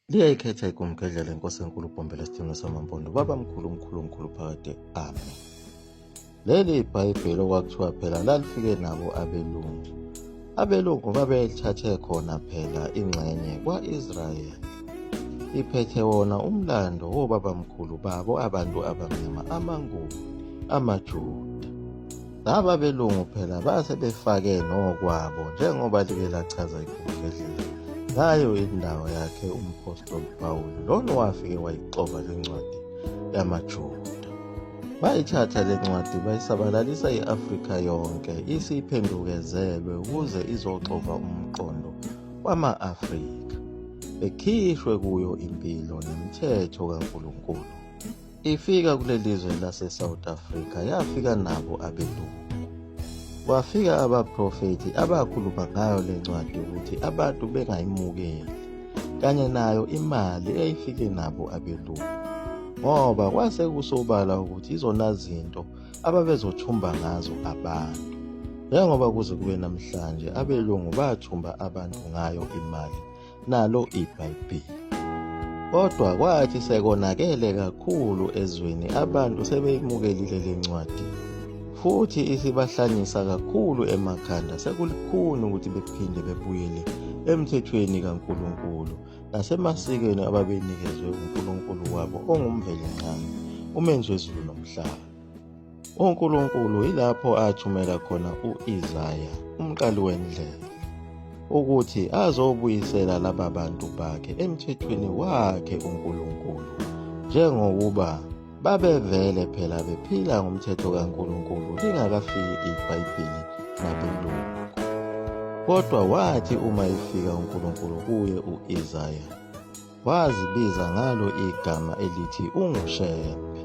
Liyayikhetha igumgedlela inkosi enkulu uBhombela Sithemba samaMpondo baba mkhulu mkhulu mkhulu phakade amen. Leli iBhayibheli okwakuthiwa phela lalifike nabo abelungu. Abelungu babelithathe khona phela ingxenye kwa-Israyeli. Iphethe wona umlando wobabamkhulu babo abantu abamnyama amaNguni, amaJuda. Laba belungu phela base befake nokwabo njengoba like lachaza igumgedlela ngayo indawo yakhe umphostoli Pawulu lona wafike wayixova le ncwadi yamaJuda. Bayithatha le ncwadi bayisabalalisa i-Afrika yonke isiphendukezelwe ukuze izoxova umqondo wama-Afrika bekhishwe kuyo impilo nemithetho kaNkulunkulu. Ifika kuleli zwe lase-South Africa yafika nabo abelungu. Kwafika abaprofethi abakhuluma ngayo le ncwadi ukuthi abantu bengayimukeli kanye nayo imali eyayifike nabo abelungu ngoba kwase kusobala ukuthi izona zinto ababezothumba ngazo abantu njengoba kuze kube namhlanje abelungu bathumba abantu ngayo imali nalo iBhayibheli. Kodwa kwathi sekonakele kakhulu ezweni abantu sebeyimukelile le ncwadi futhi isibahlanyisa kakhulu emakhanda sekulikhuni ukuthi bephinde bebuyele emthethweni kaNkulunkulu nasemasikweni ababenikezwe uNkulunkulu wabo onguMvelinqangi umenzi wezulu nomhlaba. UNkulunkulu yilapho athumela khona u-Isaya, umqali wendlela, ukuthi azobuyisela laba bantu bakhe emthethweni wakhe uNkulunkulu, njengokuba babevele phela bephila ngomthetho kaNkulunkulu lingakafiki iBhayibheli nabelungu. Kodwa wathi uma efika uNkulunkulu kuye u-Isaya, Wazibiza ngalo igama elithi unguShembe.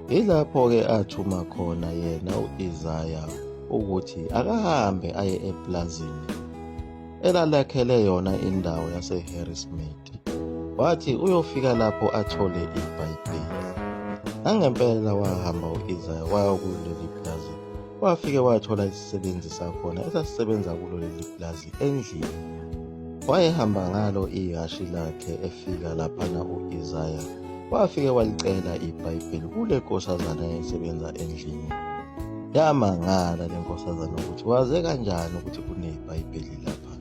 Yilapho-ke athuma khona yena u-Isaya ukuthi akahambe aye eplazini elalakhele yona indawo yaseHarrismith. Wathi uyofika lapho athole iBhayibheli. Nangempela wahamba u-Isaya waya kuleli pulazi wafike wathola isisebenzi sakhona esasisebenza kulo leli pulazi endlini. Wayehamba ngalo ihhashi lakhe efika laphana u-Isaya wafike walicela iBhayibheli kule nkosazana eyayisebenza endlini. Yamangala le nkosazana ukuthi waze kanjani ukuthi kuneBhayibheli lapha.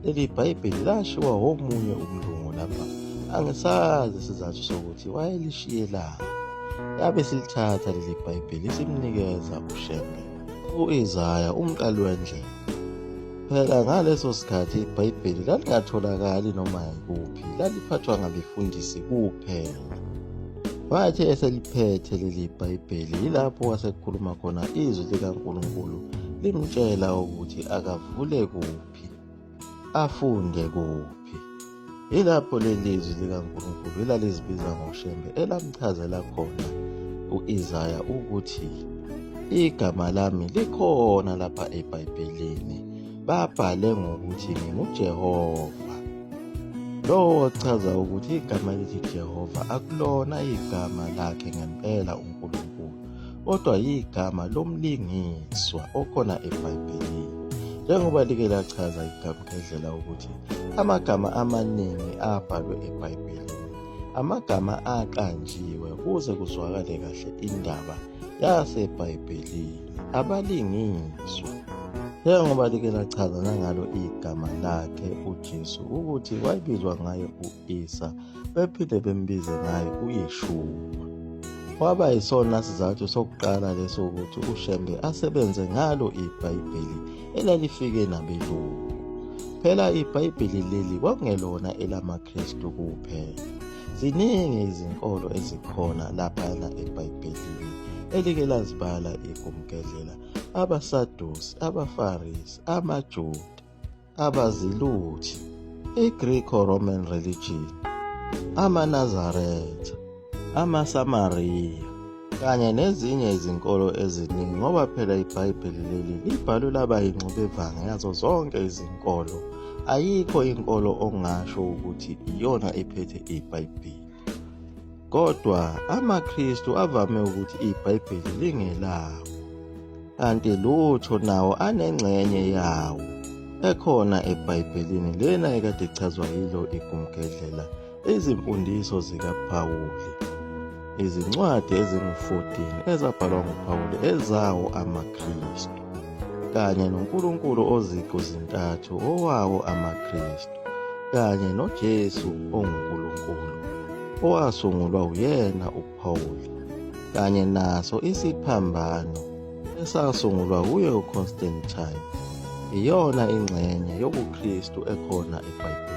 Leli Bhayibheli lashiwa womunye umlungu lapha. Angisazi isizathu sokuthi wayelishiyelani. Yabe silithatha leli Bhayibheli isimnikeza uShembe. U-Isaya umqali wendlela. Phela ngaleso sikhathi iBhayibheli lalingatholakali noma yikuphi, laliphathwa ngabefundisi kuphela. Wathi eseliphethe leli Bhayibheli yilapho wasekhuluma khona izwi likaNkulunkulu limtshela ukuthi akavule kuphi, afunde kuphi. Yilapho leli zwi likaNkulunkulu elalizibiza ngoShembe elamchazela khona u-Isaya ukuthi igama lami likhona lapha eBhayibhelini, babhale ngokuthi nginguJehova. Lowo wachaza ukuthi igama elithi Jehova akulona igama lakhe ngempela uNkulunkulu, kodwa yigama lomlingiswa okhona eBhayibhelini. Njengoba like lachaza igama ngendlela ukuthi amagama amaningi abhalwe eBhayibhelini amagama aqanjiwe kuze kuzwakale kahle indaba yaseBhayibhelini abalingiswa njengoba like lachaza nangalo igama lakhe uJesu ukuthi wayebizwa ngaye u-Isa bephinde bembize ngaye uYeshuwa. Kwaba yisona sizathu sokuqala leso ukuthi uShembe asebenze ngalo iBhayibheli elalifike nabelungu. Phela iBhayibheli leli kwakungelona elamaKristu kuphela. Ziningi izinkolo ezikhona laphana eBhayibhelini elike lazibala igumgedlela, abaSadusi, abaFarisi, amaJuda, abaziluthi, i-Greco-Roman religion, amaNazaretha, amaSamariya kanye nezinye izinkolo eziningi ngoba phela iBhayibheli leli libhalwe laba yingxubevange yazo zonke izinkolo. Ayikho inkolo ongasho ukuthi iyona ephethe iBhayibheli. Kodwa amaKristu avame ukuthi iBhayibheli lingelawo. Kanti lutho nawo anengxenye yawo ekhona eBhayibhelini lena ekade ichazwa yilo igumgedlela. Izimfundiso zikaPawuli, izincwadi ezingu-14 ezabhalwa nguPawuli ezawo amaKristu, kanye noNkulunkulu oziqu zintathu owawo amaKristu, kanye noJesu onguNkulunkulu owasungulwa uyena uPawuli, kanye naso isiphambano esasungulwa wuye uConstantine, iyona ingxenye yobuKristu ekhona eBhayibhelini.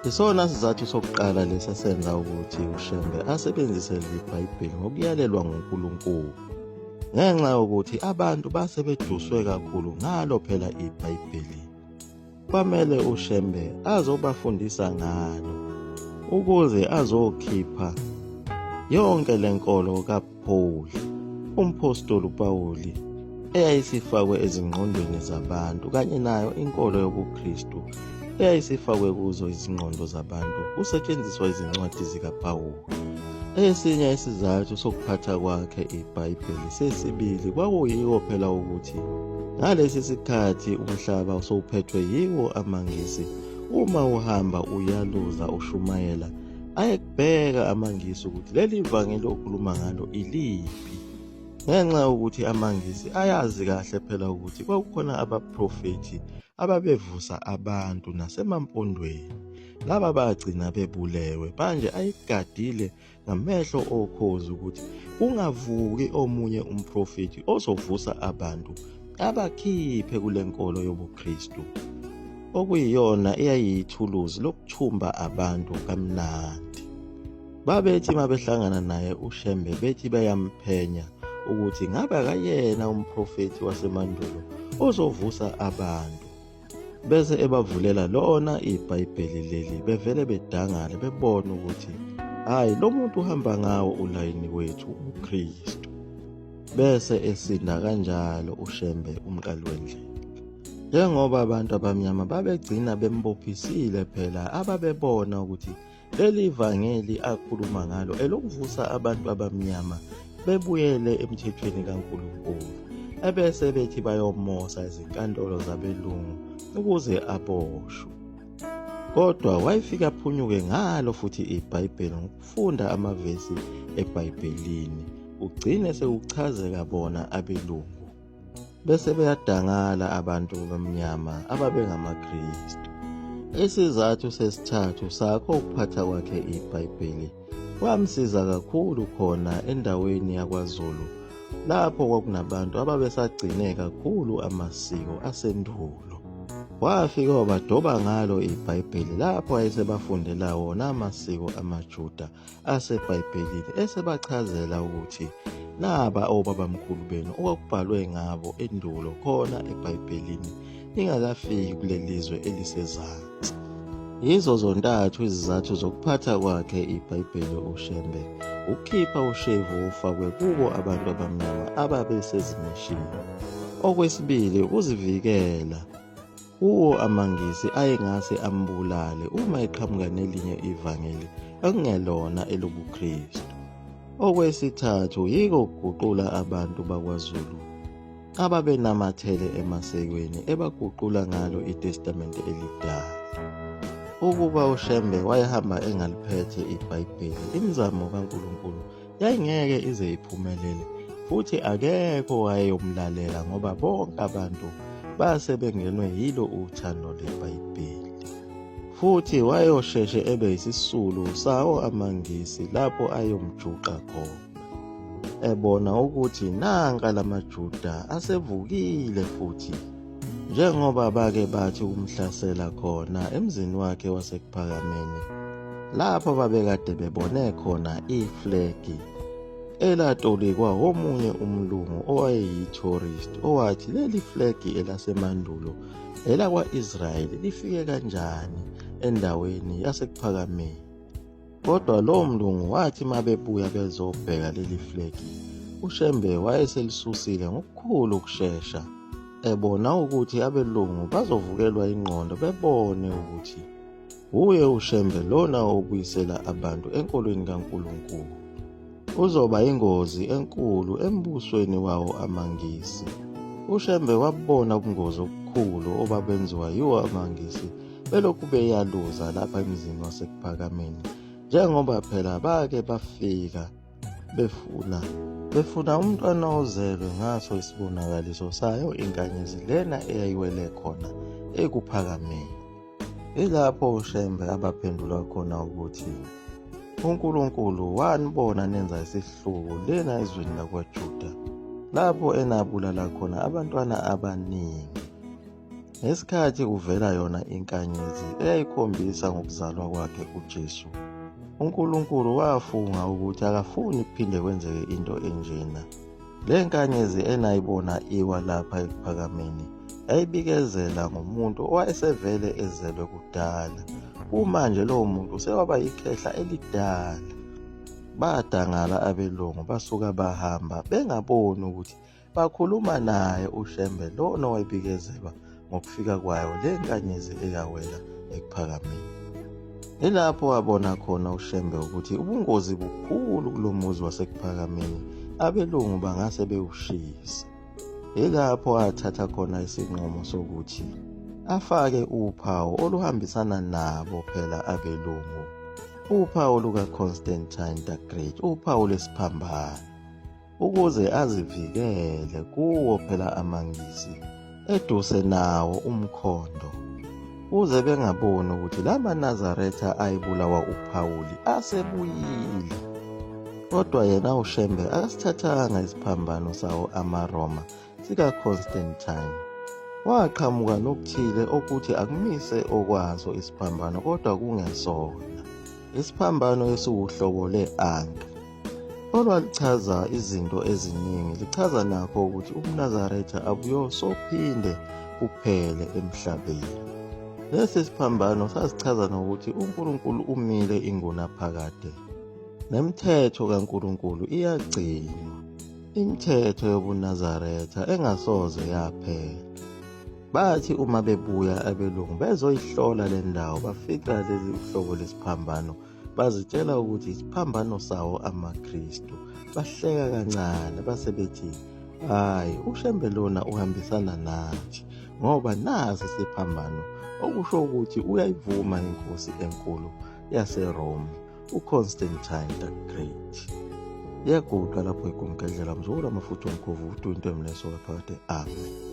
Isona sizathu sokuqala lesi esenza ukuthi uShembe asebenzise leli Bhayibheli ngokuyalelwa nguNkulunkulu. Ngenxa yokuthi abantu base beduswe kakhulu ngalo phela iBhayibheli. Kwamele uShembe azobafundisa ngalo ukuze azokhipha yonke lenkolo kaPaul, umphostoli uPawuli, eyayisifakwe ezingqondweni zabantu kanye nayo inkolo yobuKristu eyayisifakwe kuzo izingqondo zabantu kusetshenziswa izincwadi zikaPawulu. Esinye isizathu sokuphatha kwakhe iBhayibheli sesibili kwakuyiko phela ukuthi ngalesi sikhathi umhlaba usowuphethwe yiwo amaNgisi. Uma uhamba uyaluza ushumayela, ayekubheka amaNgisi ukuthi leli vangeli okhuluma ngalo iliphi. Ngenxa yokuthi amaNgisi ayazi kahle phela ukuthi kwakukhona abaprofethi ababevusa abantu nasemampondweni. Laba bagcina bebulewe manje ayigadile ngamehlo okhozi ukuthi kungavuki omunye umprofethi ozovusa abantu abakhiphe kule nkolo yobuKristu okuyiyona eyayiyithuluzi lokuthumba abantu kamnandi. Babethi uma behlangana naye uShembe bethi bayamphenya ukuthi ngabe akayena umprofethi wasemandulo ozovusa abantu. Bese ebavulela lona iBhayibheli leli bevele bedangale bebone ukuthi hayi lo muntu uhamba ngawo ulayini wethu uKristu. Bese esinda kanjalo uShembe umqali wendlela. Njengoba abantu abamnyama babegcina bembophisile phela ababebona ukuthi Leli vangeli akhuluma ngalo elokuvusa abantu abamnyama bebuyele emthethweni kaNkulunkulu, ebese bethi bayomosa ezinkantolo zabelungu ukuze aboshwe. Kodwa wayefika aphunyuke ngalo futhi iBhayibheli ngokufunda amavesi eBhayibhelini, ugcine sekuchazeka bona abelungu. Bese beyadangala abantu abamnyama ababengamaKristu. Isizathu sesithathu sakho ukuphatha kwakhe iBhayibheli kwamsiza kakhulu khona endaweni yakwaZulu lapho kwakunabantu ababesagcine kakhulu amasiko asendulo. Wafika wabadoba ngalo iBhayibheli lapho ayesebafundela wona amasiko amaJuda aseBhayibhelini esebachazela ukuthi naba obabamkhulu benu okwakubhalwe ngabo endulo khona eBhayibhelini ningakafiki kuleli zwe elisezansi. Yizo zontathu izizathu zokuphatha kwakhe iBhayibheli uShembe, ukukhipha ushevu ofakwe kubo abantu abamnyama ababesezimishini. Okwesibili, ukuzivikela Kuwo amaNgisi ayengase ambulale uma eqhamuka nelinye ivangeli ekungelona elobuKristu. Okwesithathu yiko ukuguqula abantu bakwaZulu ababenamathele emasekweni ebaguqula ngalo iTestamente Elidala. Ukuba uShembe wayehamba engaliphethe iBhayibheli, imizamo kaNkulunkulu yayingeke ize iphumelele futhi akekho owayeyomlalela ngoba bonke abantu base bengenwe yilo uthando lweBhayibheli. Futhi wayosheshe ebe yisisulu sawo amaNgisi lapho ayomjuqa khona. Ebona ukuthi nanka lamaJuda asevukile futhi njengoba bake bathi ukumhlasela khona emzini wakhe waseKuphakameni lapho babekade bebone khona iflegi elatolikwa omunye umlungu owayeyi-tourist owathi leli flegi elasemandulo elakwa-Israyeli lifike kanjani endaweni yaseKuphakameni. Kodwa lowo mlungu wathi uma bebuya bezobheka leli flegi, uShembe wayeselisusile ngokukhulu ukushesha, ebona ukuthi abelungu bazovukelwa ingqondo bebone ukuthi wuye uShembe lona obuyisela abantu enkolweni kaNkulunkulu. Uzoba ingozi enkulu embusweni wawo amaNgisi. UShembe wabona ubungozi obukhulu obabenziwa yiwo amaNgisi. belokhu beyaluza lapha emzini waseKuphakameni, njengoba phela bake bafika befuna umntwana ozelwe ngaso isibonakaliso sayo inkanyezi lena eyayiwele khona eKuphakameni. Ilapho uShembe abaphendula khona ukuthi uNkulunkulu wanibona nenza isihluku lena ezweni lakwaJuda, lapho enabulala khona abantwana abaningi. Ngesikhathi kuvela yona inkanyezi eyayikhombisa ngokuzalwa kwakhe uJesu, uNkulunkulu wafunga ukuthi akafuni kuphinde kwenzeke into enjena. Le nkanyezi enayibona iwa lapha eKuphakameni yayibikezela ngomuntu owayesevele ezelwe kudala. Kumanje lowo muntu sewaba yikhehla elidala. Badangala abelungu basuka bahamba bengaboni ukuthi bakhuluma naye uShembe lona owayebikezelwa ngokufika kwayo le nkanyezi eyawela eKuphakameni. Ilapho wabona khona uShembe ukuthi ubungozi bukhulu kulo muzi waseKuphakameni, abelungu bangase bewushise. Ilapho athatha khona isinqumo sokuthi afake uphawu oluhambisana nabo phela abelungu, uphawu lukaConstantine the Great, uphawu lwesiphambano, ukuze azivikele kuwo phela amaNgisi eduse nawo umkhondo, kuze bengaboni ukuthi la maNazaretha ayebulawa uPhawuli asebuyile. Kodwa yena uShembe akasithathanga isiphambano sawo amaRoma sikaConstantine. Waqhamuka nokuthile okuthi akumise okwaso isiphambano kodwa kungesona isiphambano esiwuhlobo le-ankh olwaluchaza izinto eziningi, lichaza nakho ukuthi ubuNazaretha abuyosophinde buphele emhlabeni. Lesi siphambano sasichaza nokuthi uNkulunkulu umile ingunaphakade, nemithetho kaNkulunkulu iyagcinwa, imithetho yobuNazaretha engasoze yaphela. Bathi uma bebuya abelungu bezoyihlola le ndawo bafica leli uhlobo lesiphambano bazitshela ukuthi isiphambano sawo amaKristu. Bahleka kancane base bethi, hhayi, uShembe lona uhambisana nathi ngoba nasi isiphambano, okusho ukuthi uyayivuma inkosi enkulu yaseRome uConstantine the Great. Iyaguqa lapho igumgedlela mzukulu amafutha omkhovu uTuntu emleso kaphakade. Amen.